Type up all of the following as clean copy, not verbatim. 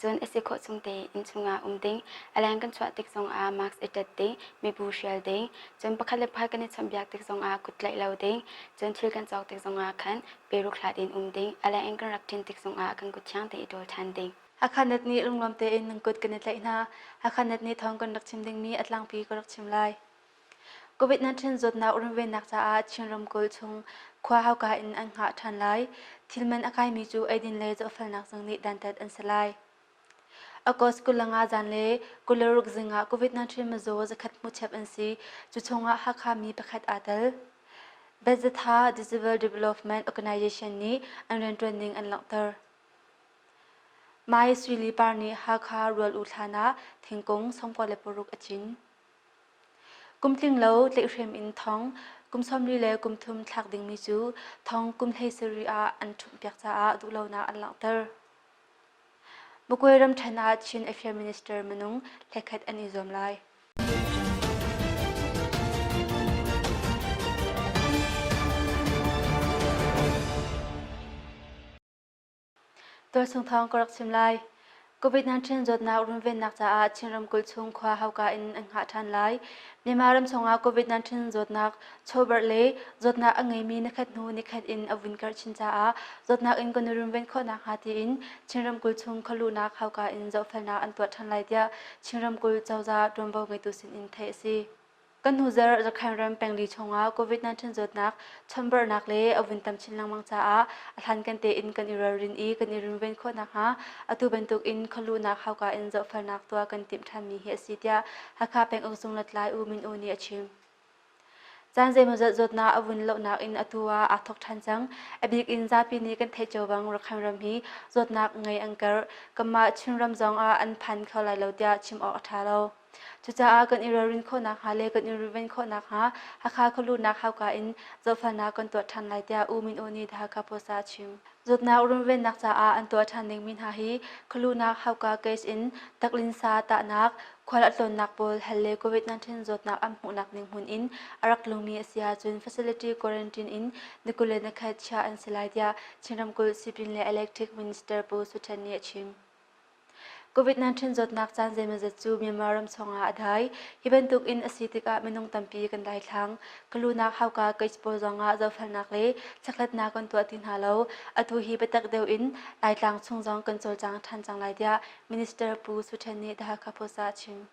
Cun a si khawh chung tein innchung ah um ding, a leng kan chuah tik zongah mask i ṭet ding, mibu hrial ding, cun pakhat le pakhat kan i chawnhbiak tik zongah kut tlaih lo ding, cun thil kan cawk tik zongah khan peruk hlat in um ding, a leng in kan rak ṭin tik zongah kan kut thiang tein i ṭawl ṭhan ding. Hakha Net nih lunglawm tein nan kut kan i tlaih hna. Hakha Net nih thawng kan rak chim dingmi a tlangpi ka rak chim lai. COVID-19 zawtnak runvennak caah Chin ramkulh chung khua hauka in an hngah ṭhan lai. Thil man a kaimi cu eidin le zohfelnak zung nih dantat an si lai. August 25 zan le 26 zing ah COVID-19 mizaw zakhat hmuhchep an si. Cu chungah Hakha mi pakhat aa tel. Bethesda Disable Development Organization nih an rianṭuan ning an langhter. Mai Suili Par nih Hakha Rual U thlan ah thingkung 96 a cin. Kum tling lo tlaihhrem in thong kum 40 le kum thum thlak dingmi cu thong kum 17 ah an ṭhumhpiak caah duhlonak an langhter. Magway ramṭhen ah Chin Affair Minister minung hlekhat an i zuam lai. Tualchung thawng ka rak chim lai. COVID-19 zawtnak runvennak caah Chin ramkulh chung khua hauka in an hngah ṭhan lai. Myanmar ram chungah COVID-19 zawtnak chawhbarh le zawtnak a ngeimi nikhat hnu nikhat in a vun karh chin caah zawtnak in kan i runven khawh nakhnga tiin Chin ramkulh chung khualuhnak hauka in zohfelnak an tuah ṭhan lai tiah Chin ramkulh cozah ṭuanvo ngeitu sinin theih a si. Kan hnuzarh Zakhain ram pengli chungah COVID-19 zawtnak chawnhbarhnak le a vun tam chin lengmang caah a hlankan tein kan i ralrin i kan i runven khawh nakhnga atu bantuk in khualuhnak hauka in zohfelnak tuah kan timh ṭhanmi hi a si tiah Hakha penguk zung lutlai U Min Oo nih a chim. Caan zeimawzat zawtnak a vun lohnak in atu ah aa thawk ṭhan cang. A bik in zapi nih kan theih cio bang Rakhine ram hi zawtnak ngei an karh. Kanmah Chinram zong ah an phan kho lai lo tiah chim awk a ṭha lo. Cucaah kan i ralrin khawh nakhnga le kan i runven khawh nakhnga Hakha khualuhnak hauka in zohfelnak kan tuah ṭhan lai tiah U Min Oo nih The Hakha Post ah a chim. Zawtnak runvennak caah an tuah ṭhan dingmi hna hi khualuhnak hauka case in taklinsa tahnak, khual a tlawnnak pawl hal le COVID-19 zawtnak an hmuhnak ning hmun in a rak tlungmi a si ahcun facility quarantine in ni 21 chiah an si lai tiah Chin ramkulh Sipin le Electric Minister Pu Su Ṭhen nih a chim. COVID-19 zawtnak caan zeimawzat cu Myanmar ram chungah a dai. Hi bantuk in a si tikah minung tampi kan daithlang. Kalunak hauka case pawl zongah zohfelnak le chekhlatnak kan tuah ti hna lo. Atu hi biatak deuh in Laitlang chung zong kan cawlcang ṭhan cang lai tiah Minister Pu Su Ṭhen nih The Hakha Post ah a chim.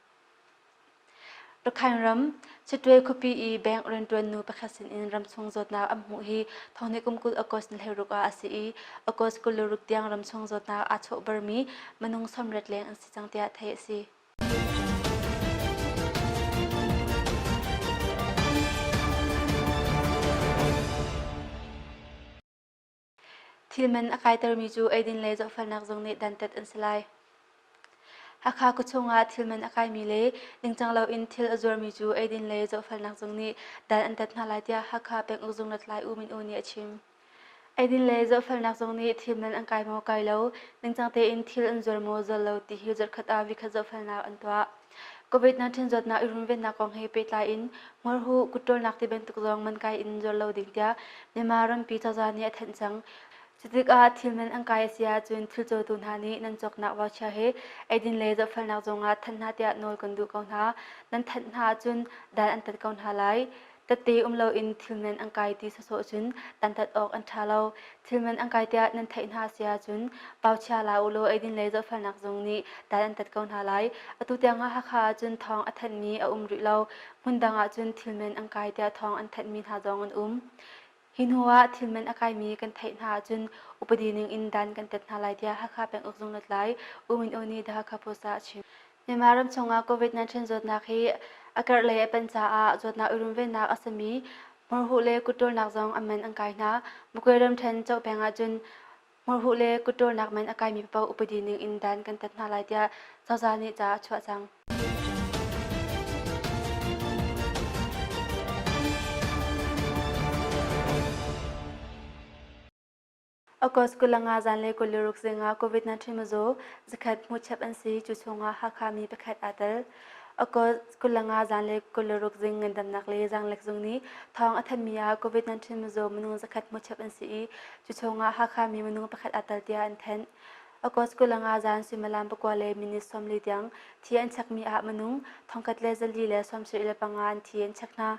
Rakhine ram, Sittwe khuapi i bank rianṭuan nu pakhat sinin ramchung zawtnak an hmuh hi thonghnih kum 20 August ni 16 ah a si i August 26 tiang ramchung zawtnak aa chawhbarmi minung 80 leng an si cang tiah theih a si. Thil man a kaitermi cu eidin le zohfelnak zung nih dantat an si lai. Hakha khuachung ah thil man a kaimi le ningcang loin thil a zuarmi cu eidin le zohfelnak zung nih dan an tat hna lai tiah Hakha penguk zung lutlai U Min Oo nih a chim. Eidin le zohfelnak zung nih thil man an kai maw kai lo, ningcang tein thil an zuar maw zuar lo ti hi zarhkhat ah vikhat zohfelnak an tuah. COVID-19 zawtnak i runvennak kong he pehtlai in hmurhuh kutṭawlnak ti bantuk zong man kai in zuar lo ding tiah Myanmar rampi cozah nih a thanh cang. Cutikah thil man an kai a si ahcun thil cawtu hna nih nan cawknak vauchia he eidin le zohfelnak zongah thanh hna tiah nawl kan duh ko hna. Nan thanh hna ahcun dan an tat ko hna lai. Tette um loin thil man an kai ti sawsawh cun dantat awk an ṭha lo. Thil man an kai tiah nan theih hna si ahcun pauchia la u law eidin le zohfelnak zung nih dan an tat ko hna lai. Atu tiangah Hakha ahcun thawng a thanhmi a um rih lo. Hmundang ahcun thil man an kai tiah thawng an thanhmi hna zong an um. Hi hnu ah thil man a kaimi kan theih hna ahcun upadi ning in dan kan tat hna lai tiah Hakha penguk zung lutlai U Min Oo nih The Hakha Post ah a chim. Myanmar ram chungah COVID-19 zawtnak hi a karh le a panh caah zawtnak i runvennak a simi hmurhuh le kutṭawlnak zong a man an kai hna. Magway ramṭhen Cohpeng ahcun hmurhuh le kutṭawlnak man a kaimi paoh upadi ning in dan kan tat hna lai tiah cozah nih ca a chuah cang. August 25 zan le 26 zing ah COVID-19 mizaw zakhat hmuhchap an si. Cu chungah Hakha mi pakhat aa tel. August 25 zan le 26 zing ngandamnak le zaanglek zung nih thawng a thanmi ah COVID-19 mizaw minung zakhat hmuhchap an si i cu chungah Hakha mi minung pakhat aa tel tiah an thanh. August 25 zan suimilam 9 le minute 40 tiang thi an chekmi ah minung thongkhat le 475 an thi an chek hna.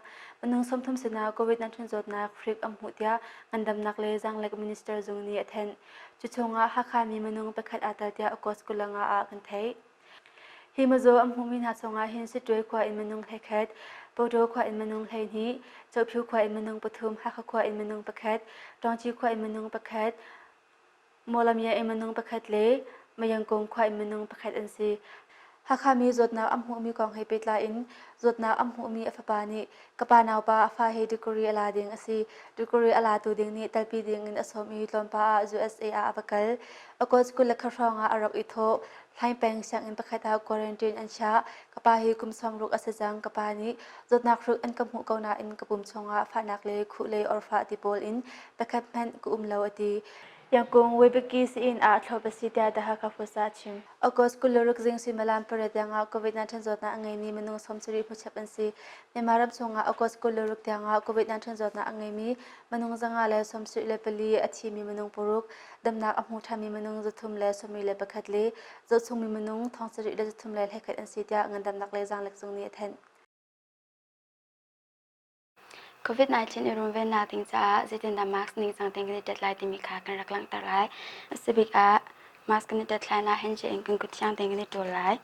Minung 30 sinah COVID-19 zawtnak hrik an hmuh tiah ngandamnak le zaanglek minister zung nih a thanh. Cu chungah Hakha mi minung pakhat aa tel tiah August 25 ah kan theih. Hi mizaw an hmuhmi hna chungah hin Siṭuai khua in minung 11, Bodo khua in minung 12, Zohphiu khua in minung pathum, Hakha khua in minung pakhat, Ṭawngci khua in minung pakhat, Mawlamyia in minung pakhat le Mayangkung khua in minung pakhat an si. Hakha mi zawtnak an hmuhmi kong he pehtlai in zawtnak an hmuhmi a fapa nih ka pa naupa a fa hi degree a la ding a si. Degree a latu ding nih telpi ding in a sawm i tlawmpal ah USA ah a va kal. August 20 kha hrawng ah a rak i thawh. Hlaing peng sianginn pakhat ah quarantine an chiah. Ka pa hi kum 60 a si cang. Ka pa nih zawtnak hruk an ka hmuh ko nain ka pum chungah fahnak le khuh le orfah ti pawl in pakhat hmanh ka um lo a ti. Yangkung Webiki sii-inn ah thlop a si tiah The Hakha Post ah a chim. August 26 zing suimilam pariat tiangah COVID-19 zawtnak a ngeimi minung 70 hmuchap an si. Myanmar ram chungah August 26 tiangah COVID-19 zawtnak a ngeimi minung 174 a thimi minung paruk, damnak a hmu ṭhanmi minung 371 le zohchungmi minung 731 an si tiah ngandamnak le zaanglek zung nih a thanh. COVID-19 i runvennak ding caah zeitindah mask ningcang tein kan i ṭet lai timi kha kan rak langhter lai. A si bik ah mask kan i ṭet hlan ah handshake in kan kut thiang tein kan i ṭawl lai.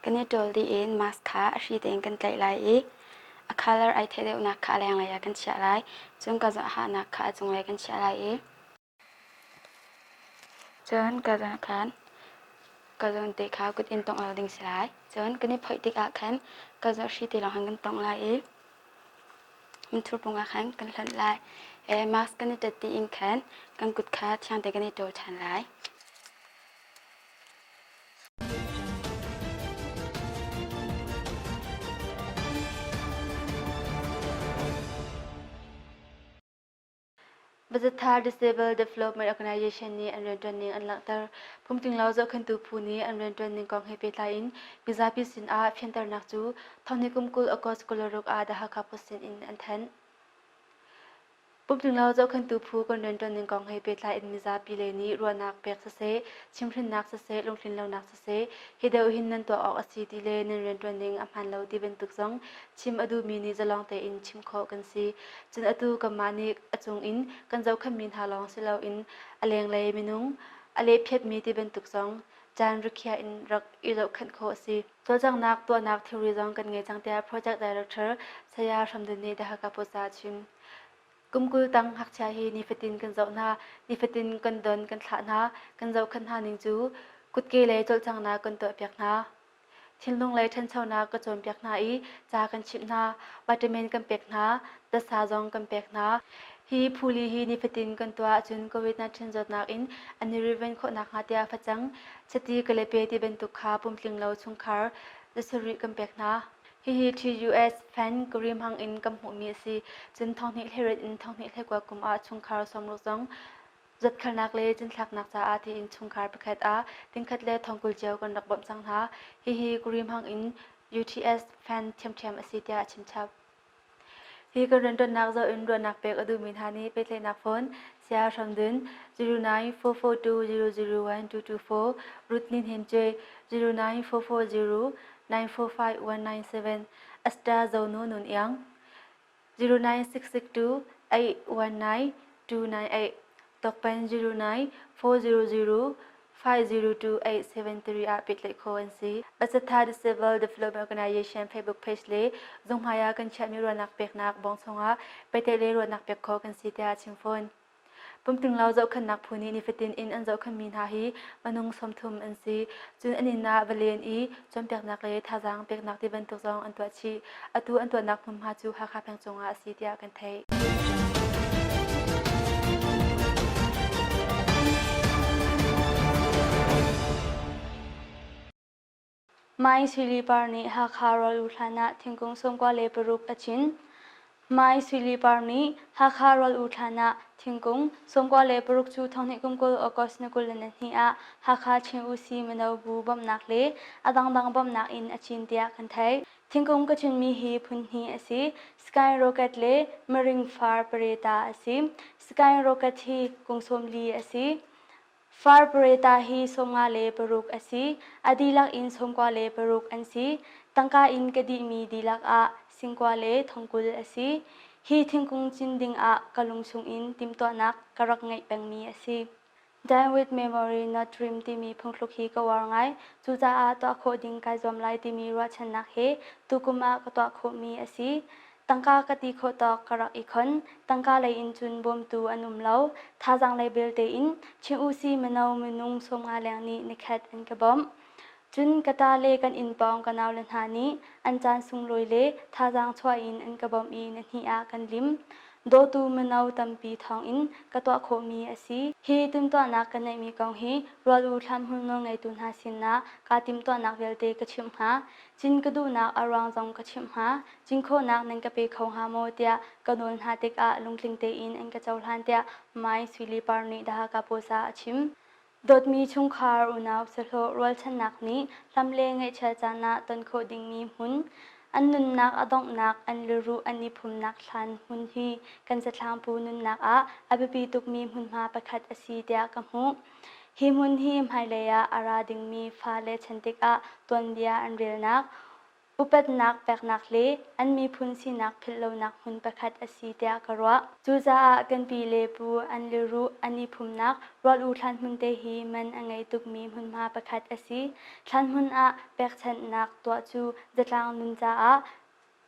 Kan i ṭawl dih in mask kha a hri tein kan tlaih lai i a colour ai theih deuhnak kha a lenglei ah kan chiah lai. Cun ka hahnak kha a cunglei kan chiah lai i Cun ka zawn khan ka zawn te kha kut in tongh lo ding si lai. Cun kan i phoih tikah khan ka zawn hri te lawng khan kan tongh lai i minthur pung ah khan kan hlonh lai. Mask kan i ṭet dih in khan kan kut kha thiang tein kan i ṭawl ṭhan lai. Bazathar Disabled Development Organization nih an rianṭuan ning an langhter. Phungtling zohkhenhtu phu nih an rianṭuan ning kong he pehtlai in mizapi sin ah fianternak cu thonghnih kum 20 August 26 ah The Hakha Post sin in an thanh. Pumtlinglo zohkhenhtu phu kan rianṭuan ning kong he pehtlai in mizapi lei nih ruahnak pek siseh, chimhhrinnak siseh, lungtlinlonak siseh, hi deuh hin nan tuah awk a si ti le nan rianṭuan ning a hmaan lo ti bantuk zong chim a duhmi nih zalong tein chim khawh kan si. Cun atu kanmah nih a cung in kan zohkhenhmi hna lawng si loin a lenglei minung a lehphiatmi ti bantuk zong caan rikhiah in rak i zohkhenh khawh a si. Cawlcanghnak tuahnak thilri zong kan ngei cang tiah Project Director Saya Hram Dun nih The Hakha Post ah a chim. Kum 20 tang ngakchia hi nifatin kan zoh hna, nifatin kan don kan thlah hna, kan zohkhenh hna ning cu kutke le cawlcanghnak kan tuahpiak hna. Thinlung lei ṭhanchonak ka cawnpiak hna i ca kan chimh hna, vitamin kan pek hna, datsa zong kan pek hna. Hi phuli hi nifatin kan tuah ahcun COVID-19 zawtnak in an i riven khawh nakhnga tiah facang, chiti kalepe ti bantuk kha pumtling lo chungkhar zasarih kan pek hna. Hihi TUS fan karim hang in kan hmuhmi a si. Cun thonghnih hleiriat in thonghnih hleikua kum ah chungkhar sawmruk zong Zatkhalnak le cinthlaknak caah tiin chungkhar pakhat ah tingkhat le thongkul cio kan rak bawmh cang hna. Hihi Kurimhang in UTS fan ṭhiamṭhiam a si tiah a chimchap. Hi kan rianṭuannak zoh in ruahnak pek a duhmi hna nih pehtlaihnak phone Saya Hram Dun 0944200124, Ruth Nin Him Cue 09440 945197, Asta Zonu Nun Iang 09662 819 298, Tokpan 09 400 502 873 ah pehtlaih khawh an si. Basatha Disabled Development Organization Facebook page le zunghmai ah kan chiahmi ruahnak peknak bawng chungah pehtlaih le ruahnak pek khawh kan si tiah a chim fawn. Pumtlinglo zohkhenhnak phu nih nifatin in an zohkhenhmi hna hi minung 30 an si. Cun an inn ah va len i cawnpiaknak le thazaang peknak ti bantuk zong an tuah chih. Atu an tuahnak hmunhma cu Hakha peng cungah a si tiah kan theih. Mai Suili Par nih Hakha rawl u hlan ah thingkung 96 a cin. Mai Suili Par nih Hakha rawl u hlan ah thingkung 96 cu thonghnih kum 20 August ni 22 ah Hakha Chin Usi Mino Bu bawmhnak le a dangdang bawmhnak in a cin tiah kan theih. Thingkung ka cinmi hi phun hnih a si. Sky Rocket le Maring Far Pareta a si. Sky Rocket hi kung 40 a si. Far pareta hi 56 a si. A dihlak in 96 an si. Tangka in ka dihmi dihlak ah singkua le thongkul a si. Hi thingkung cin ding ah ka lung chungin timhtuahnak ka rak ngeih pengmi a si. Dine with memory not dream timi phungthluk hi ka uar ngai. Cucaah tuah khawh ding kai zuam lai timi ruahchannak he tukum ah ka tuah khawhmi a si. Tangka ka ti khawh tawk ka rak i khon. Tangka lei in cun bawmtu an um lo. Thazaang lei belte in Chin Usi mino minung 50 leng nih nikhat an ka bawmh. Cun ka ṭa le kan inn pawng ka naule hna nih an caan sunglawi le thazaang chuah in an ka bawmh i nihnih ah kan lim. Dawtu mino tampi thawngin ka tuah khawhmi a si. Hi timhtuahnak ka neihmi kong hi rual u thlanhmun nawlngeitu hna sinah kaa timhtuahnak vialte ka chimh hna. Cin ka duhnak a ruang zong ka chimh hna. Cin khawhnak nan ka pe kho hnga maw tiah ka nawl hna tikah lungtling tein an ka cohlan tiah Mai Sui Par nih The Hakha Post ah a chim. Dawtmi chungkhar unau sahlawh rualchannak nih hlam le ngaihchiat caan ah ton khawh dingmi hmun, an nunnak a donghnak, an luruh an i phumnak thlan hmun hi kan zathlangpu nunnak ah a biapi tukmi hmunhma pakhat a si tiah ka hmuh. Hi hmun hi hmailei ah a ra dingmi fale chan tikah tuanbia an relnak, upatnak peknak le an miphun sinak philhlonak hmun pakhat a si tiah ka ruah. Cucaah kan pi le pu an liruh an i phumnak rual-u thlan hmun te hi man a ngei tukmi hmunhma pakhat a si. Thlan hmun ah pekchanhnak tuah cu zatlang nun caah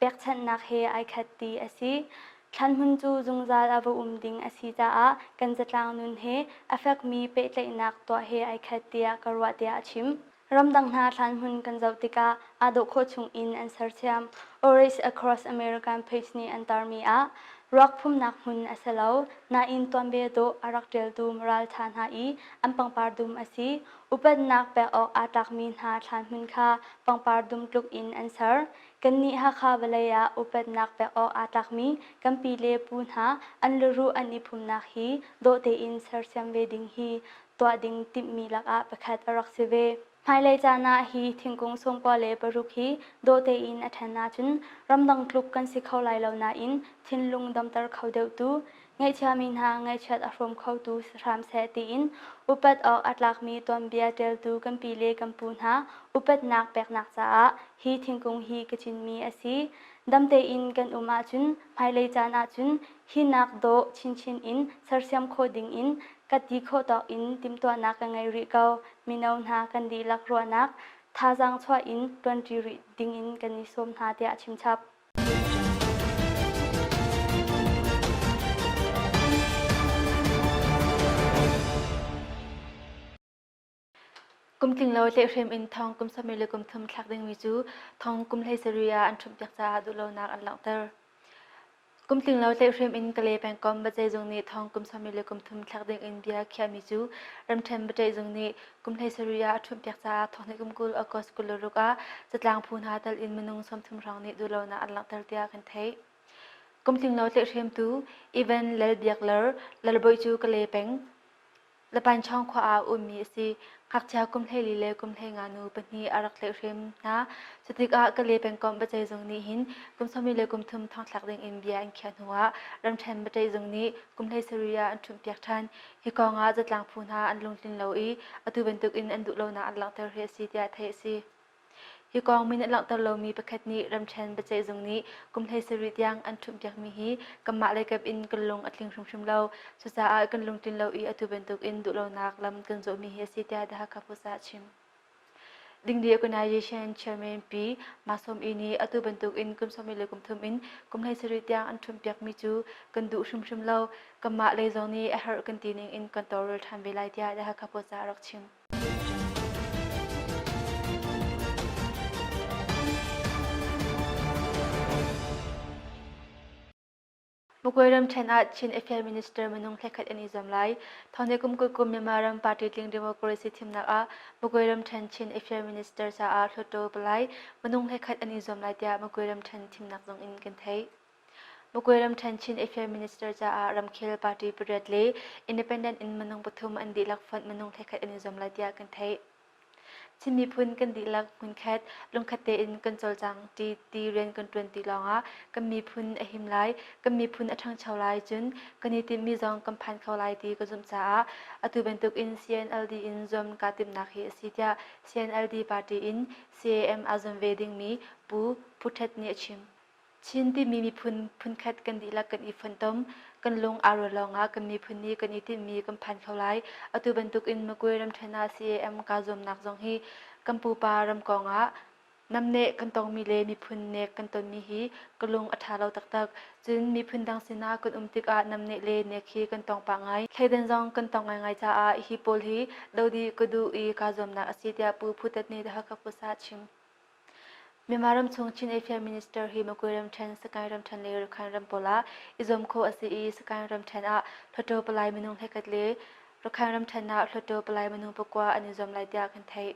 pekchanhnak he ai khat ti a si. Thlan hmun cu zungzal a va um ding a si caah kan zatlang nun he a fekmi pehtlaihnak tuah he ai khat tiah ka ruah tiah a chim. Ramdang hna thlanhmun kan zoh tikah aa dawh khawh chung in an sersiam. Orange Across American page nih an tarmi ah ruak phumnak hmun a si lo, nain tuanbia dawh a rak ṭialtu ralṭha hna i an pangpar dum a si. Upatnak pek awk aa tlakmi hna thlanhmun kha pangpar dum tluk in an ser. Kannih Hakha vawlei ah upatnak pek awk aa tlakmi kan pi le pu hna an luruh an i phumnak hi dawh tein sersiam ve ding hi tuah ding timhmi lakah pakhat a rak si ve. Hmailei caan ah hi thingkung 96 hi dawh tein a ṭhen ahcun ramdang tluk kan si kho lai lo nain thinlung damter kho deuhtu, ngaihchiami hna ngaihchiat a hrawm khotu si hram seh tiin upat awk a tlakmi tuanbia ṭialtu kan pi le kan pu hna upatnak peknak caah hi thingkung hi ka cinmi a si. Dam tein kan um ahcun hmailei caan ahcun hinak dawh chinchin in sersiam khawh dingin ka ti khawh tawk in timhtuahnak ka ngei rih ko. Mino hna kan dihlak ruahnak thazaang chuah in ṭuanṭi rih dingin kan i sawm hna tiah a chimchap. Kum tlinglo tlaihhrem in thong kum 30 le kum thum thlak dingmi cu thong kum 17 ah an ṭhumhpiak caah duhlonak an langhter. Kum tlinglo tlaihhrem in Kalay pengkomh biaceihzung nih thong kum 30 le kum thum thlak ding in bia khiahmi cu ramṭhen biaceihzung nih kum 17 ah a ṭhumhpiak caah thong hnih kum 20 August 26 ah zatlang phu hna tal in minung 30 hrawng nih duhlonak an langhter tiah kan theih. Kum tlinglo tlaihhremtu Evan Lalbiakler Lalbawi cu Kalay peng Lapanchawng khua ah a ummi a si. Ngakchia kum 14 le kum 15 nu pahnih a rak tlaihhrem hna. Cutikah Kalay pengkomh biaceihzung nih hin kum 30 le kum thum thongthlak ding in bia an khiah hnuah ramṭhen biaceihzung nih kum 17 ah an ṭhumhpiak ṭhan. Hi kong ah zatlang phu hna an lungtlin lo i atu bantuk in an duhlonak an langhter hi a si tiah theih a si. Hi kong min a langhter lomi pakhat nih ramṭhen biaceihzung nih kum 17 tiang an ṭhumhpiakmi hi kanmah leikap in kan lung a tling hrimhrim lo. Cucaah kan lungtlin lo i atu bantukin duhlonak lam kan zawhmi hi a si tiah The Hakha Post ah a chim. Dingdi Organization Chairman Pi Ma Sawm I nih atu bantukin kum 33 in kum 17 tiang an ṭhumhpiakmi cu kan duh hrimhrim lo. Kanmah lei zong nih a herh kan ti ning in kan tawlrel ṭhan ve lai tiah The Hakha Post ah a rak chim. Magway ramṭhen ah Chin Affair Minister minung hlekhat an i zuam lai. Thawngnih kum 20 kum Myanmar ram party tling democracy thimnak ah Magway ramṭhen Chin Affair Minister caah Hluttaw palai minung hlekhat an i zuam lai tiah Magway ramṭhen thimnak zung in kan theih. Magway ramṭhen Chin Affair Minister caah ramkhel party pariat le independent in minung pathum an dihlak fonh minung hlekhat an i zuam lai tiah kan theih. Chin miphun kan dihlak hmunkhat lungkhat tein kan cawlcang ṭi ti rian kan ṭuan ti lawngah kan miphun a him lai, kan miphun a ṭhangcho lai cun kan i timhmi zong kan phan kho lai ti ka zumh caah atu bantukin CNLD in zuam kaa timhnak hi a si tiah CNLD party in CAM aa zuam ve dingmi Pu Phu Htet nih a chim. Chin timi miphun phunkhat kan dihlak kan i fontom, kan lung aa rual lawngah kan miphun nih kan i tinhmi kan phan kho lai. Atu bantukin Magwe ramṭhen ah CAM kaa zuamnak zong hi kan pupa ram kongah namneh kan tongmi le miphun nek kan tonmi hi ka lung a ṭha lo taktak. Cun miphun dang sinah kan um tikah namneh le nek hi kan tong pah ngai. Thleidan zong kan tong ngaingai caah hi pawl hi do dih ka duh i kaa zuamnak a si tiah Pu Phu Tet nih The Hakha Post ah a chim. Myanmar ramchung Chin Affair Minister hi Magwe ramṭhen, Sagaing ramṭhen le Rakhine ram pawl ah i zuam khawh a si i Sagaing ramṭhen ah Hluttaw palai minung hleikhat le Rakhine ramṭhen ah Hluttaw palai minung pakua an i zuam lai tiah kan theih.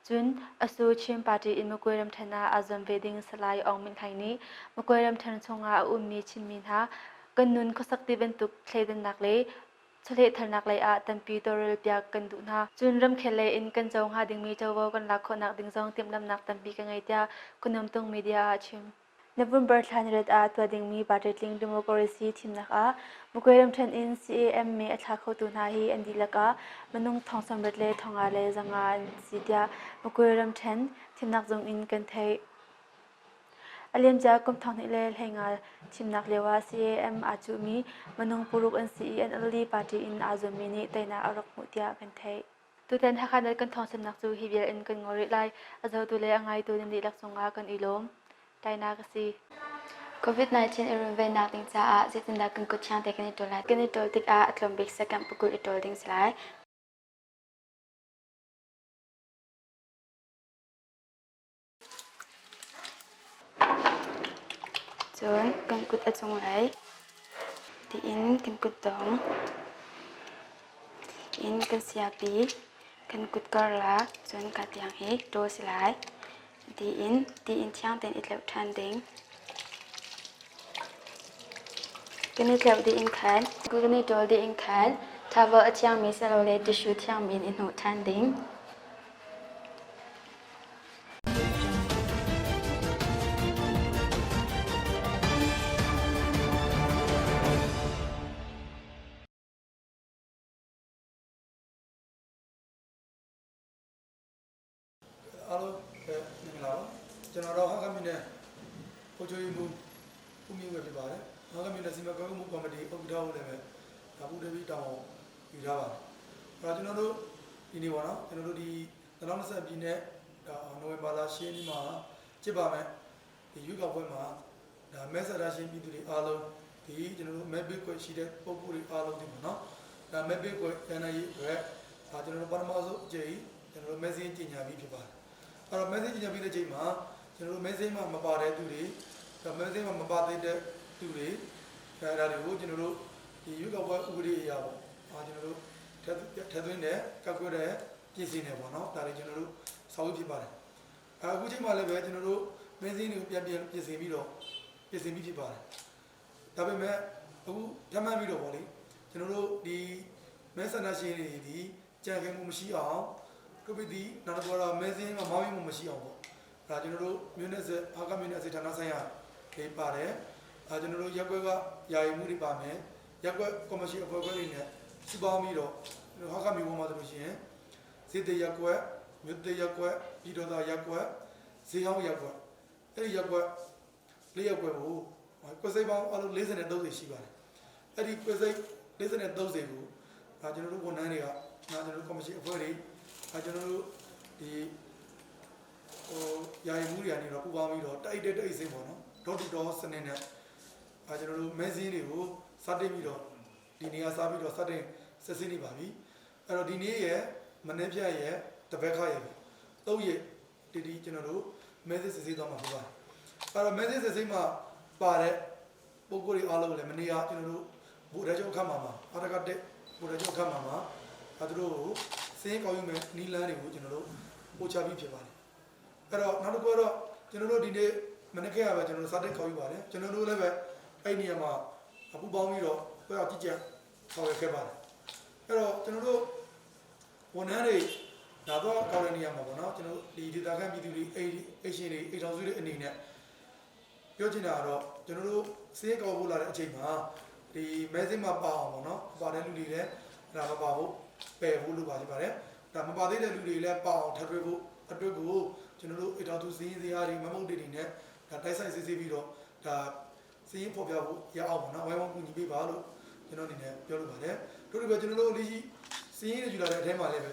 Cun Asu Chin Party in Magwe ramṭhen ah aa zuam ve ding Salai Aung Min Hlaing nih Magwe ramṭhen chungah a ummi Chinmi hna kan nun khuasak ti bantuk thleidannak le chawlehthalnak lei ah tampi tawlrelpiak kan duh hna. Cun ramkhel lei in kan co hnga dingmi covo kan lak khawhnak ding zong timhlamhnak tampi ka ngei tiah Khuanuamtung media ah a chim. November thla niriat ah tuah dingmi party tling democracy thimnak ah Magwe ramṭhen in CAM mee a thla khotu hna hi an dihlak ah minung thong 80 le 500 le 500 an si tiah Magwe ramṭhen thimnak zung in kan theih. A liamcia kum 2015 thimnak lioah CAM aa cuhmi minung paruk an si i NLD party in aa zuammi nih teinak a rak hmuh tiah kan theih. Tutan Hakha Net kan thawngchimnak cu hi vial in kan ngol rih lai. A zohtu le a ngaitu nan dihlak cungah kan i lawm. Tainak a si. COVID-19 i runvennak ding caah zeitindah kan kut thiang te kan i ṭawl lai? Kan i ṭawl tikah a tlawm bik second pakul i ṭawl ding si lai. Cun kan kut a cunglei tiin kan kutdong in kan siapi kan kut karlak cun ka tiang hi ṭawl si lai. Tiin tiin thiang tein i tleuh ṭhan ding. Kan i tleuh dih in khan kan i ṭawl dih in khan towel a thiangmi silole tissue thiangmi in i hnawh ṭhan ding. အားလုံးပဲမင်္ဂလာပါကျွန်တော်တော့ဟာကမင်းနဲ့ကိုချိုရီမူဦးမြင့်ဝယ်ဖြစ်ပါတယ်ဟာကမင်းနဲ့စီမံခန့်ခွဲမှုကော်မတီဥက္ကဋ္ဌကိုလည်းပဲဒါပူတပြီးတောင်းယူထားပါတယ်အဲ့တော့ကျွန်တော်တို့ဒီနေ့ပေါ့နော်ကျွန်တော်တို့ဒီ2020ပြည်နယ်ဒါနိုဝင်ဘာလ10ရက်နေ့မှာကျင်းပမယ်ဒီရွေးကောက်ပွဲမှာဒါမဲဆန္ဒရှင်ပြည်သူတွေအားလုံးဒီကျွန်တော်တို့မဲပေးခွင့်ရှိတဲ့ပုဂ္ဂိုလ်တွေအားလုံးဒီပေါ့နော်ဒါမဲပေးခွင့်ရနိုင်ရေးအတွက်ဒါကျွန်တော်တို့ပထမဆုံးအကြိမ်ကျွန်တော်တို့မဲစင်းကြီးညာပြီးဖြစ်ပါတယ်အဲ့တော့မဲစင်းကြီးညာပြီးတဲ့ချိန်မှာကျွန်တော်တို့မဲစင်းမှာမပါတဲ့သူတွေဒါမဲစင်းမှာမပါသေးတဲ့သူတွေဒါဒါတွေကိုကျွန်တော်တို့ဒီရွေးကောက်ပွဲဥပဒေအရပေါ့အာကျွန်တော်တို့ထက်ထက်သွင်းတဲ့ကက်ကွက်တဲ့ပြည်စင်းတယ်ပေါ့နော်ဒါတွေကျွန်တော်တို့ဆောက်ဖြစ်ပါတယ်အခုချိန်မှာလည်းပဲကျွန်တော်တို့မဲစင်းတွေကိုပြန်ပြန်ပြင်ဆင်ပြီးတော့ပြင်ဆင်ပြီးဖြစ်ပါတယ်ဒါပေမဲ့အခုထပ်မှန်းပြီးတော့ပေါ့လေကျွန်တော်တို့ဒီမဲဆန္ဒရှင်တွေဒီကြံခဲ့မှုမရှိအောင်ကိုဗစ်ဒီနောက်တော့တော့မဲစင်းမှာမောင်းရင်မှုမရှိအောင်ပေါ့ဒါကျွန်တော်တို့မြို့နယ်ဆက်အာကမြို့နယ်စေဌာနဆိုင်ရာတွေပါတယ်အဲကျွန်တော်တို့ရက်ွက်ကယာယီမှုတွေပါမယ်ရက်ွက်ကော်မရှင်အဖွဲ့ခွဲတွေနဲ့စုပေါင်းပြီးတော့ဟာကမျိုးပေါ်မှာဆိုလို့ရှိရင်ဈေးတရက်ွက်မြို့တရက်ွက်ပြည်တော်သားရက်ွက်ဈေးဟောင်းရက်ွက်အဲ့ဒီရက်ွက်လေးရက်ွက်ကိုကွက်စိတ်ပေါင်းအလုံး40 30ရှိပါတယ်အဲ့ဒီကွက်စိတ်40 30ကိုဒါကျွန်တော်တို့ဝန်ထမ်းတွေကဒါကျွန်တော်တို့ကော်မရှင်အဖွဲ့တွေဒါကျွန်တော်တို့ဒီဟိုယာယီမှုတွေကနေတော့ပူပေါင်းပြီးတော့တိုက်တဲ့တိုက်စင်းပေါ့နော်ဒေါ်တူတော်စနစ်နဲ့အဲကျွန်တော်တို့မဲစင်းတွေကိုစတင်ပြီးတော့ဒီနေရာစားပြီးတော့စတင်ဆက်စင်းနေပါပြီအဲ့တော့ဒီနေ့ရဲ့မနေ့ဖြတ်ရဲ့တပတ်ခရဲ့သုံးရက်တီတီကျွန်တော်တို့မဲစင်းစစ်ဆေးသွားမှာဖြစ်ပါတယ်အဲ့တော့မဲစင်းစစ်ဆေးမှာပါတဲ့ပုံကိုယ်တွေအားလုံးလည်းမနေ့ကကျွန်တော်တို့ဘူရဲချုပ်အခမ်းမှာမှာအာရကတက်ဘူရဲချုပ်အခမ်းမှာမှာအဲသူတို့ကိုစင်းကောက်ယူမဲ့နီလန်းတွေကိုကျွန်တော်တို့ပို့ချပြီးဖြစ်ပါတယ်အဲ့တော့နောက်တစ်ခုကတော့ကျွန်တော်တို့ဒီနေ့မနေ့ကပဲကျွန်တော်တို့စတင်ကောက်ယူပါတယ်ကျွန်တော်တို့လည်းပဲအဲ့ဒီနေရာမှာပူပေါင်းပြီးတော့ကိုယ့်အောင်ကြည့်ကြဆောင်ရွက်ခဲ့ပါတယ်အဲ့တော့ကျွန်တော်တို့ဝန်ထမ်းတွေ ဒါတော့ကောက်တဲ့နေရာမှာပေါ့နော်ကျွန်တော်ဒီဒေတာခန့်ပြည်သူတွေအိအိရှင်တွေအိထောင်စုတွေအနေနဲ့ပြောချင်တာကတော့ကျွန်တော်တို့စေးကောက်ဖို့လာတဲ့အချိန်မှာဒီမဲစင်းမှာပါအောင်ပေါ့နော်ပါတဲ့လူတွေလည်းဒါမပါဖို့ပယ်ဖို့လိုပါရှိပါတယ်ဒါမပါသေးတဲ့လူတွေလည်းပါအောင်ထပ်ထွေးဖို့အတွက်ကိုကျွန်တော်တို့အိထောင်စုစင်းစရာတွေမမုတ်တွေတွေနဲ့ဒါတိုက်ဆိုင်စစ်ဆေးပြီးတော့ဒါစင်းဖော်ပြဖို့ရအောင်ပေါ့နော်ဝိုင်းဝန်းကူညီပေးပါလို့ကျွန်တော်အနေနဲ့ပြောလိုပါတယ်တို့တွေပဲကျွန်တော်တို့လက်ရှိစင်းရည်ယူလာတဲ့အထဲမှာလည်းပဲ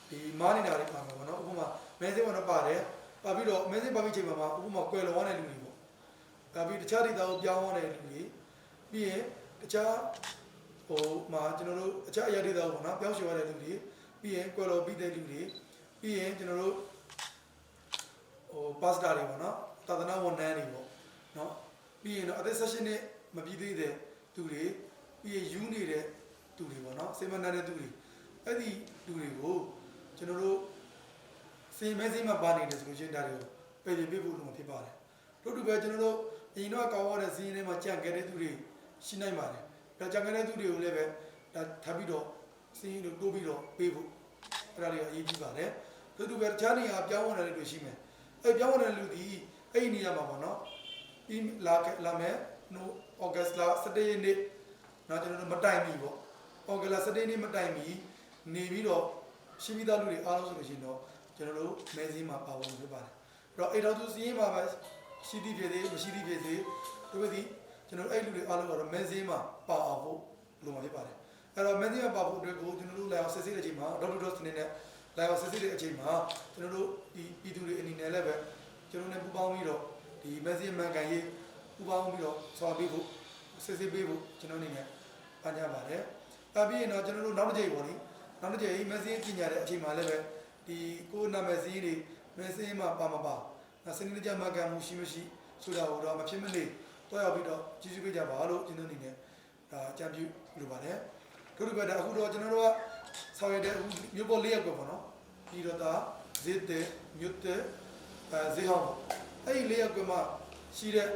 ဒီမားနေတာတွေပါမှာပေါ့နော်ဥပမာမဲစင်းကတော့ပါတယ်ပါပြီးတော့မဲစင်းပါပြီးချိန်မှာမှာဥပမာကွယ်လောင်တဲ့လူတွေပေါ့ဒါပြီးတခြားဒေသကိုပြောင်းသွားတဲ့လူတွေပြီးရင်တခြားဟိုမှာကျွန်တော်တို့အခြားအရာဒေသကိုပေါ့နော်ပြောင်းရွှေ့ရတဲ့လူတွေပြီးရင်ကွယ်လောပြီးတဲ့လူတွေပြီးရင်ကျွန်တော်တို့ဟိုပါစတာတွေပေါ့နော်သာသနာဝန်ထမ်းတွေပေါ့နော်ပြီးရင်တော့အသက်16နှစ်မပြည့်သေးတဲ့သူတွေပြီးရင်ယူနေတဲ့သူတွေပေါ့နော်စေမနာတဲ့သူတွေအဲ့ဒီလူတွေကိုကျွန်တော်တို့စေမဲစေမပါနေတယ်ဆိုလို့ရှိရင်ဒါတွေကိုပယ်ပြပြဖို့လိုမှာဖြစ်ပါတယ်တို့တူပဲကျွန်တော်တို့အရင်တော့ကောင်းရတဲ့စီးရင်ထဲမှာကြံ့ခဲ့တဲ့သူတွေရှိနိုင်ပါတယ်ဒါကြံ့ခဲ့တဲ့သူတွေကိုလည်းပဲဒါထပ်ပြီးတော့စီးရင်တို့တိုးပြီးတော့ပေးဖို့အဲ့ဒါတွေအရေးကြီးပါတယ်တို့တူပဲတခြားနေရာပြောင်းဝင်တဲ့လူတွေရှိမယ်အဲ့ပြောင်းဝင်တဲ့လူဒီအဲ့ဒီနေရာမှာပေါ့နော်ပြီးလာလာမယ်နိုဩဂတ်လ17ရက်နေ့နော်ကျွန်တော်တို့မတိုင်မီပေါ့ဩဂတ်လ17ရက်နေ့မတိုင်မီနေပြီးတော့ရှိပြီးသားလူတွေအားလုံးဆိုလို့ရှိရင်တော့ကျွန်တော်တို့မဲစင်းမှာပါဝင်ဖြစ်ပါတယ်အဲ့တော့အိမ်တော်သူစီးရင်မှာပဲရှိသည်ဖြစ်သေးမရှိသည်ဖြစ်သေးတို့ဒီကျွန်တော်အဲ့လူတွေအားလုံးကတော့မဲစင်းမှာပါအောင်ဖို့လိုမှာဖြစ်ပါတယ်အဲ့တော့မဲစင်းမှာပါဖို့အတွက်ကိုကျွန်တော်တို့လာအောင်ဆက်စစ်တဲ့အချိန်မှာဒေါက်တာဒေါ့စနေနဲ့လာအောင်ဆက်စစ်တဲ့အချိန်မှာကျွန်တော်တို့ဒီပြည်သူတွေအနေနဲ့လည်းပဲကျွန်တော်တို့ ਨੇ ပူးပေါင်းပြီးတော့ဒီမဲစင်းမှန်ကန်ရေးပူးပေါင်းပြီးတော့ဆွာပေးဖို့စစ်စစ်ပေးဖို့ကျွန်တော်အနေနဲ့ပန်ကြပါတယ်။အပြီးရင်တော့ကျွန်တော်တို့နောက်တစ်ချိန်ပေါ့လေနောက်တစ်ချိန်မဲစင်းပြင်ညာတဲ့အချိန်မှာလည်းပဲဒီကိုယ်နာမည်စင်းတွေမဲစင်းမှာပါမပါစနစ်တကျမှန်ကန်မှုရှိမရှိဆိုတာကိုတော့မဖြစ်မနေတွားရောက်ပြီးတော့ကြည့်ရှုပေးကြပါလို့ကျွန်တော်အနေနဲ့ဒါအကြံပြုလိုပါတယ်။တို့တို့ကအခုတော့ကျွန်တော်တို့ကဆောက်ရတဲ့အခုမြို့ပေါ်လေးရက်ကွယ်ပေါ့နော်။ပြီးတော့ဒါဈေးတဲ့မြို့တဲ့အဲဈေးဟောင်းပေါ့။အဲ့ဒီလေးရက်ကွယ်မှာရှိတဲ့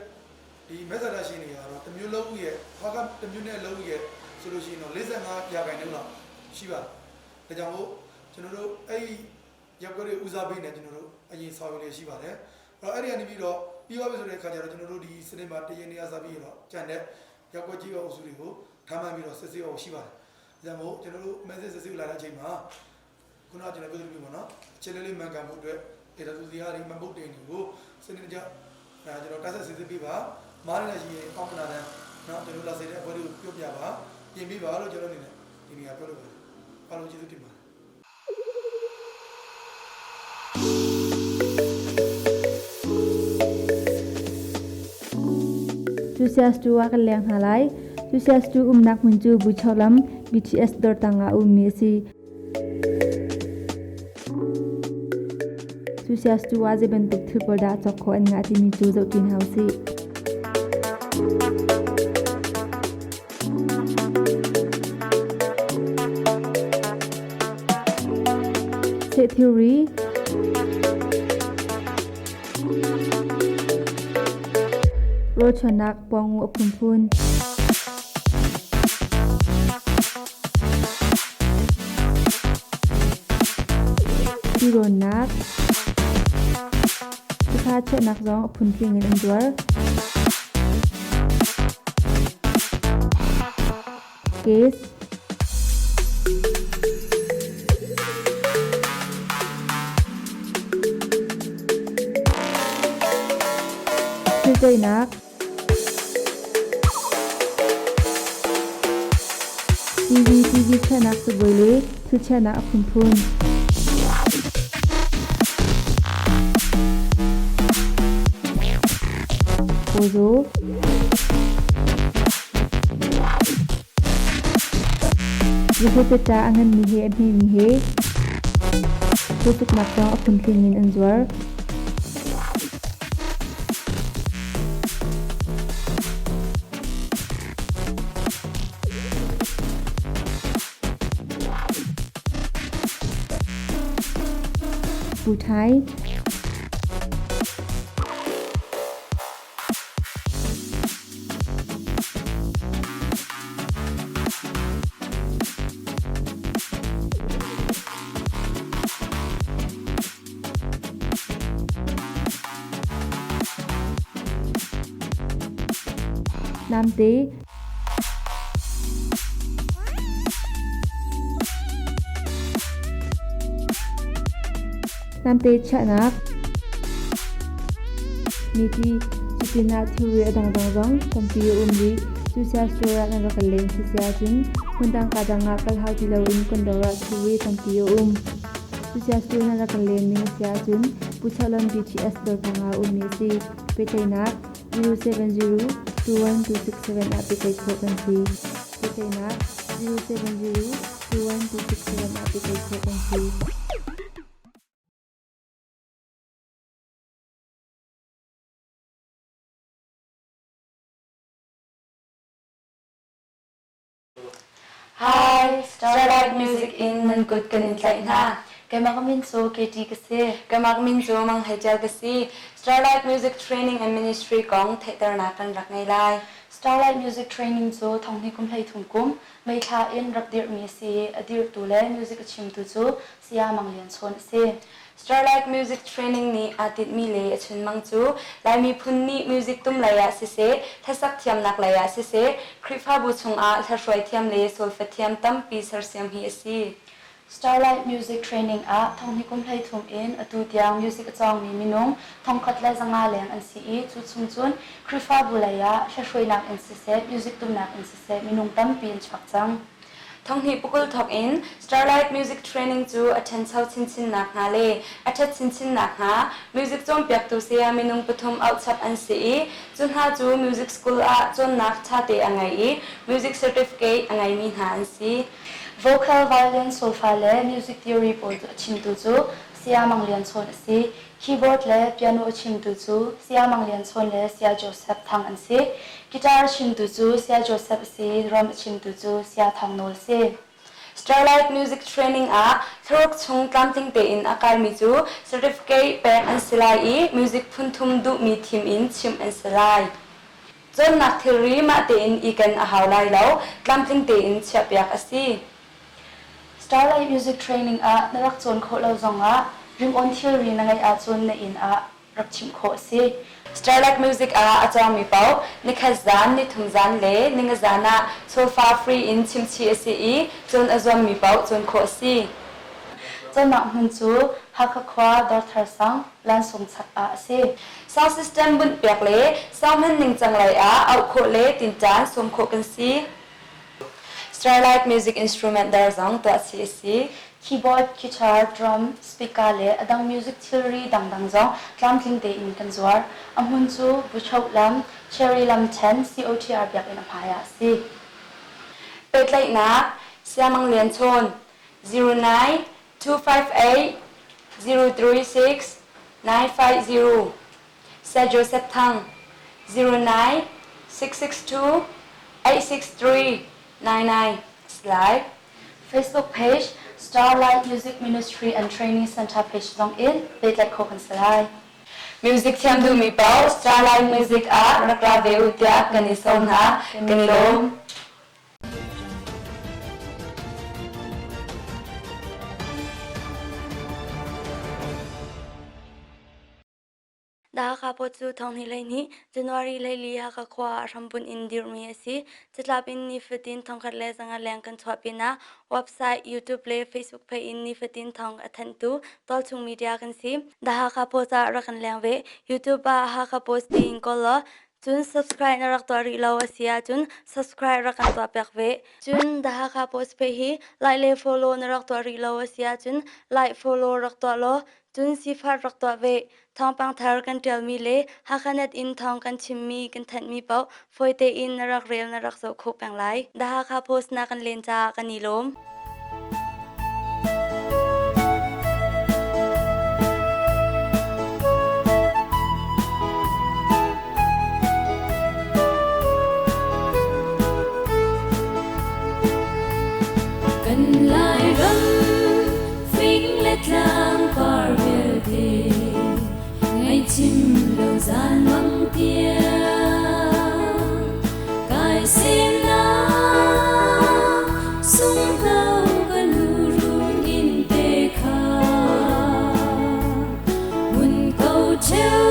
ဒီမက်ဆာဒရှင်တွေကတော့တစ်မျိုးလုံးရဲ့ဟာကတစ်မျိုးနဲ့လုံးရဲ့ဆိုလို့ရှိရင်တော့45ရာခိုင်နှုန်းလောက်ရှိပါတယ်။ဒါကြောင့်မို့ကျွန်တော်တို့အဲ့ဒီရက်ကွက်တွေဦးစားပေးနေကျွန်တော်တို့အရင်ဆောင်ရွက်နေရှိပါတယ်။အဲ့တော့အဲ့ဒီကနေပြီးတော့ပြီးသွားပြီဆိုတဲ့အခါကျတော့ကျွန်တော်တို့ဒီစနေမှာတရင်နေရာစားပြီးတော့ကြံတဲ့ရက်ကွက်ကြီးရောအုပ်စုတွေကိုထားမှန်းပြီးတော့စစ်ဆေးအောင်ရှိပါတယ်။ဒါကြောင့်မို့ကျွန်တော်တို့ message စစ်ဆေးလာတဲ့အချိန်မှာခုနကကျွန်တော်ပြောသလိုမျိုးပေါ့နော်။ခြေလေးလေးမှန်ကန်မှုအတွက်ဒေတာသူစီဟာတွေမပုတ်တင်တွေကိုစနစ်တကျအဲကျွန်တော်တက်ဆက်စစ်ဆေးပေးပါ။မားနေရှိရင်အောက်မနာတဲ့နော်ကျွန်တော်လာစေတဲ့အဖွဲ့တွေကိုပြောပြပါပြင်ပေးပါလို့ကျွန်တော်အနေနဲ့ဒီနေရာပြောလိုပါတယ်။အားလုံးကျေးဇူးတင်ပါတယ် Cusias tu ah kan leng hna lai. Cusias tu umnak hmun cu Buchok lam BTS dawr tangah a ummi a si. Cusias tu ah zei bantuk thil pawl dah cawk khawh an ngah timi cu zohṭi hna usih. Seh thilri Rawlchuannak puangu a phunphun. Tirawnnak Tufa chiahnak zong a phuntling in an zuar. Case Thiltoihnak TV TV chiahnak cabuai le thil chiahnak a phunphun. Pawzaw Zuhuteta a nganmi he a hmemi he pawsuknak zong a phuntling in an zuar. Puthai Namte, Namte chiahnak, Miti, cutin ah thilri a dangdang zong tampi a um rih. Cusia store ah nan rak kal len si ahcun hmundang ka dang ah kal hau ti loin kan dawr ah thilri tampi a um. Cusia store nan rak kal len ning a si ahcun Puchawlon BTS dawr pawng ah a ummi a si. Pehtlaihnak 070 21267 ah pehtlaih khawh kan si. Pehtlaihnak 070 21267 ah pehtlaih khawh kan si. Hi, Starlight Music in nan kut kan in tlaih hna. Keimah ka min cu Katie ka si. Keimah ka min cu Mang Hei Tial ka si. Starlight Music Training and Ministry kong theihternak kan rak ngei lai. Starlight Music Training cu thonghnih kum 13 kum May thla in rak dirhmi a si i a dirhtu le music a chimtu cu Saya Mang Lian Chawn a si. Starlight Music Training nih aa tinhmi le a chunmang cu Lai miphun nih music tum lei ah siseh, hlasak thiamnak lei ah siseh, Khrihfabu chungah hlahruai thiam le solfa thiam tampi sersiam hi a si. Starlight Music Training ah thonghnih kum 13 in atu tiang music a cawngmi minung 1500 leng an si i cu chung cun Khrihfabu lei ah hlahruainak in siseh, music tumnak in siseh minung tampi an chuak cang. Thonghnih pakul thawk in Starlight Music Training cu a ṭhancho chinchin nakhnga le a ṭhat chinchin nakhnga music cawnpiaktu saya minung pathum auhchap an si i cu hna cu music school ah cawnnak ṭhate a ngei i music certificate a ngeimi hna an si. Vocal, violin, solfa le music theory pawl a chimtu cu Saya Mang Lian Chawn a si. Keyboard le piano a chimtu cu Saya Mang Lian Chawn le Saya Joseph Thang an si. Guitar a chimtu cu Saya Joseph a si i drum a chimtu cu Saya Thang Nawl a si. Starlight Music Training ah thlaruk chung tlamtling tein a kaimi cu certificate pek an si lai i music phun thum duhmi thim in chimh an si lai. Cawnnak thilri mah tein i ken a hau lai lo, tlamtling tein chiahpiak a si. Starlight Music Training ah na rak cawn khawh lo zongah ringawn thilri na ngeih ahcun na inn ah rak chimh khawh a si. Starlight Music ah a cawngmi paoh nikhat zan, nithum zan le ninga zan ah solfa free in chimchih a si i cawn a zuammi paoh cawn khawh a si. Cawnnak hmun cu Hakha khua Dawrthar sang Lansung chak ah a si. Sound system bunhpiak le sound hman ningcang lei ah auh khawh le tinṭan sawm khawh kan si. Starlight Music Instrument dawr zong tuah chih a si. Keyboard, guitar, drum, speaker le a dang music thilri dangdang zong tlamtling tein kan zuar. A hmun cu Buchoh lam, Cherry lam ṭhen, COTR biakinn a hmai ah a si. Pehtlaihnak Siamang Lian Chawn 09 258 036 950 Sir Joseph Thang 09 662 863 99 Slide Facebook page Starlight Music Ministry and Training Center page zong in pehtlaih khawh kan si lai. Music thiam duhmi paoh Starlight Music ah rak ra ve u tiah kan i sawm hna. Kan i lawm. Hakha Pawt cu thonghnih 12 January 14 Hakha khua ah hrambunh in dirhmi a si. Catlap in nifatin 1500 leng kan chuah pinah website, YouTube le Facebook page in nifatin thawng a thanhtu tualchung media kan si. The Hakha Post ah rak kan leng ve. YouTube ah Hakha Post tiin kawl law cun subscribe na rak tuah rih lo a si ahcun subscribe rak kan tuah piak ve. Cun The Hakha Post page hi like le follow na rak tuah rih lo a si ahcun like follow rak tuah law Cun sifar rak tuah ve. Thawngpang thar kan ṭialmi le Hakhanet in thawng kan chimmi kan thanhmi paoh fawi tein na rak rel na rak zoh khawh peng lai. The Hakha Post na kan len caah kan i lawm. Kan Lairam Fing le tlang par vialte ngaihchim lo zan mang tiang kai semnak sunghno ka nu run in te kha mun ko cheu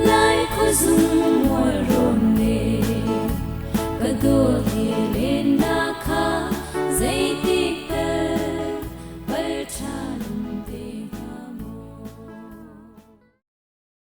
lai khuazung mual rawn le. Le.